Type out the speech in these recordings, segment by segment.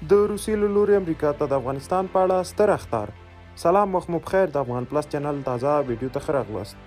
د روسیې له لوري امریکا ته د افغانستان په اړه ستر اخطار. سلام وخت مو پخیر، د افغان پلس چینل تازه ویډیو ته ښه راغلاست.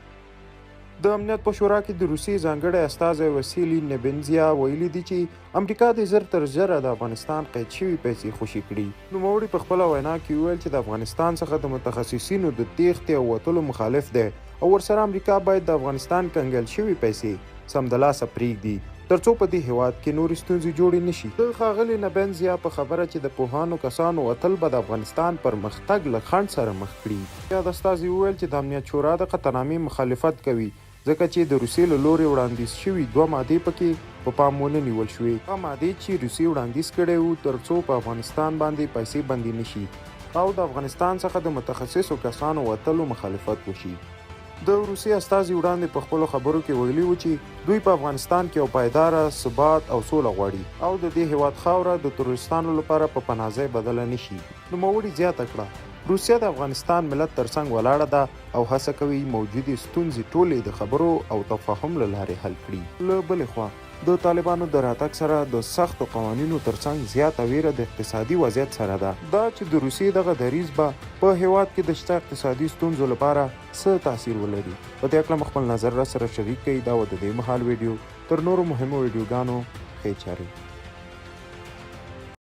د امنیت په شورا کې د روسیې ځانګړی استازی وسیلي نبنزیا ویلي دي چې امریکا دې زر تر زره د افغانستان قید شوي پیسې خوشې کړي. نوموړي په خپله وینا کې وویل چې د افغانستان څخه د متخصصینو د تیښتې او وتلو مخالف دی او ورسره امریکا باید د افغانستان کنګل شوي پیسې سمدلاسه پرېږدي ترڅو په دې هېواد کې نورې ستونزې جوړې نه شي. د ښاغلي نبنزیا په خبره چې د پوهانو کسانو وتل به د افغانستان پرمختګ له خنډ سره مخ کړي. یاد استازي وویل چې د امنیت شورا د قطعنامې مخالفت کوي ځکه چې د روسیې له لورې وړاندیز شوي دوه مادې پکې په پام ونه نیول شوې، هغه مادې چې روسیې وړاندیز کړی وو ترڅو په افغانستان باندې پیسې بندې نه شي او د افغانستان څخه د متخصصو کسانو وتلو مخالفت وشي. د روسیې استازي وړاندې په خپلو خبرو کې ویلي وو چې دوی په افغانستان کې یو پایداره ثبات او سوله غواړي او د دې هېواد خاوره د تروریستانو لپاره په پناه ځای بدله نه شي. نوموړي زیاته کړه، روسیه د افغانستان ملت ترڅنګ ولاړه ده او هڅه کوي موجودې ستونزې ټولې د خبرو او تفاهم له لارې حل کړي. له بلې خوا د طالبانو د راتګ سره د سختو قوانینو ترڅنګ زیاته ویره د اقتصادي وضعیت سره ده. دا چې د روسیې دغه دریځ به په هېواد کې د شته اقتصادي ستونزو لپاره څه تاثیر ولري؟ په دې هکله مو خپل نظر راسره شریک کړئ. دا وه د دې مهال ویډیو. تر نورو مهمو ویډیوګانو ښې چارې.